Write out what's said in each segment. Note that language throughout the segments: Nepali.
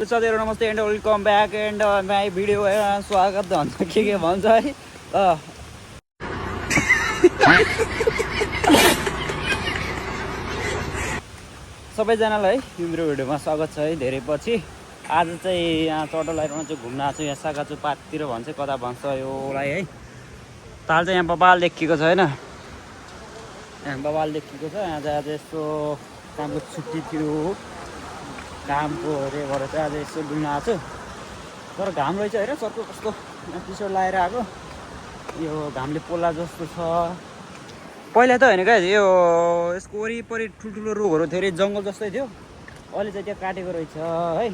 साथीहरु नमस्ते and welcome back and my video स्वागत भन्छ के भन्छ है सबैजनालाई है मेरो भिडियोमा स्वागत छ है धेरै पछि आज चाहिँ यहाँ चटोलाइरमा चाहिँ घुम्न आएको छु यहाँ सागाचु पार्कतिर भन्छ कता भन्छ योलाई है ताल चाहिँ यहाँ बबाल देखिएको छ हैन यहाँ बबाल देखिएको छ यहाँ चाहिँ आज यस्तो कामको छुट्टी थियो कामको अरे भएर चाहिँ आज यसो डुल्न आएको छु तर घाम रहेछ हेर सरको कस्तो टी सर्ट लगाएर आएको यो घामले पोला जस्तो छ पहिला त होइन क्या यो यसको वरिपरि ठुल्ठुलो रुखहरू धेरै जङ्गल जस्तै थियो अहिले चाहिँ त्यहाँ काटेको रहेछ है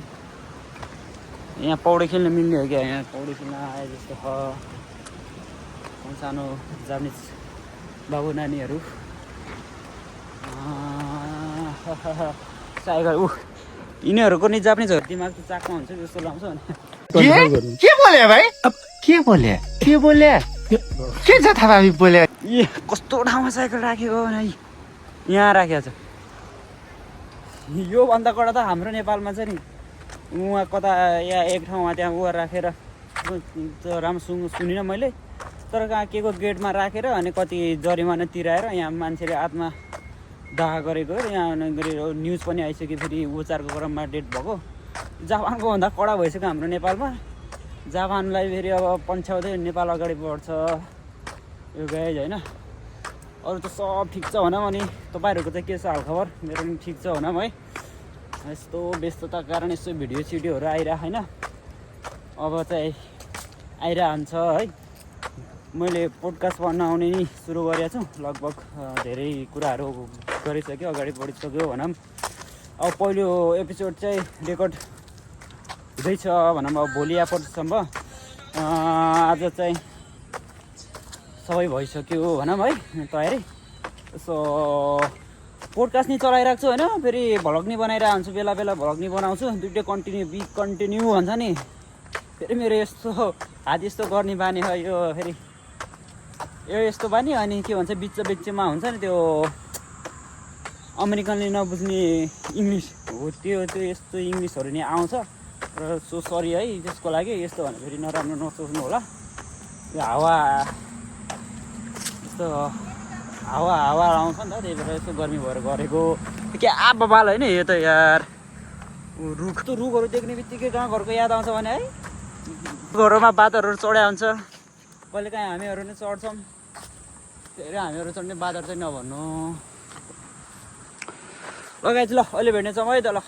यहाँ पौडी खेल्न मिल्ने हो क्या यहाँ पौडी खेल्न आए जस्तो छ सानो जापानिज बाबु नानीहरू साइकल यिनीहरूको नि जापानिजहरू दिमाग त चाकमा हुन्छ जस्तो लाग्छ भने के बोले भाइ अब के बोले के छ थाहा बोले ए कस्तो ठाउँमा साइकल राखेको भने यहाँ राखेको छ योभन्दा कडा त हाम्रो नेपालमा चाहिँ नि उहाँ कता या एक ठाउँमा त्यहाँ उहाँ राखेर राम्रो सुनिनँ मैले तर कहाँ के को गेटमा राखेर अनि कति जरिमाना तिराएर यहाँ मान्छेले आत्मा दाह गरेको यहाँ न्युज पनि आइसक्यो फेरि उपचारको क्रममा डेथ भएको जापानको भन्दा कडा भइसक्यो हाम्रो नेपालमा जापानलाई फेरि अब पन्छ्याउँदै नेपाल अगाडि बढ्छ यो गाइज होइन अरू त सब ठिक छ भनौँ अनि तपाईँहरूको चाहिँ के छ हालखबर मेरो पनि ठिक छ भनौँ है यस्तो व्यस्तता कारण यस्तो भिडियो सिडियोहरू आइरह होइन अब चाहिँ आइरहन्छ है मैले पोडकास्ट बनाउने नि सुरु गरेको छु लगभग धेरै कुराहरू गरिसक्यो अगाडि बढिसक्यो भनौँ अब पहिलो एपिसोड चाहिँ रेकर्ड हुँदैछ भनौँ अब भोलि एपिसोडसम्म आज चाहिँ सबै भइसक्यो भनौँ है तयारी सो पोडकास्ट नि चलाइरहेको छु होइन फेरि भ्लग नि बनाइरहेको हुन्छु बेला बेला भ्लग नि बनाउँछु दुइटै कन्टिन्यू भन्छ नि फेरि मेरो यस्तो हात यस्तो गर्ने बानी हो यो फेरि यो यस्तो बानी अनि के भन्छ बिचमा हुन्छ नि त्यो अमेरिकनले नबुझ्ने इङ्ग्लिस हो त्यो यस्तो इङ्ग्लिसहरू नि आउँछ र सो सरी है त्यसको लागि यस्तो भने फेरि नराम्रो नसोच्नु होला यो हावा यस्तो हावा आउँछ नि त त्यही भएर यस्तो गर्मी भएर गरेको के बबाल होइन यो त यार रुखहरू देख्ने बित्तिकै कहाँ घरको याद आउँछ भने है घरमा बादरहरू चढाइ हुन्छ कहिले काहीँ हामीहरू नै चढ्छौँ धेरै हामीहरू चढ्ने बादर चाहिँ नभन्नु लगाइज ल अहिले भेट्नेछौँ है त ल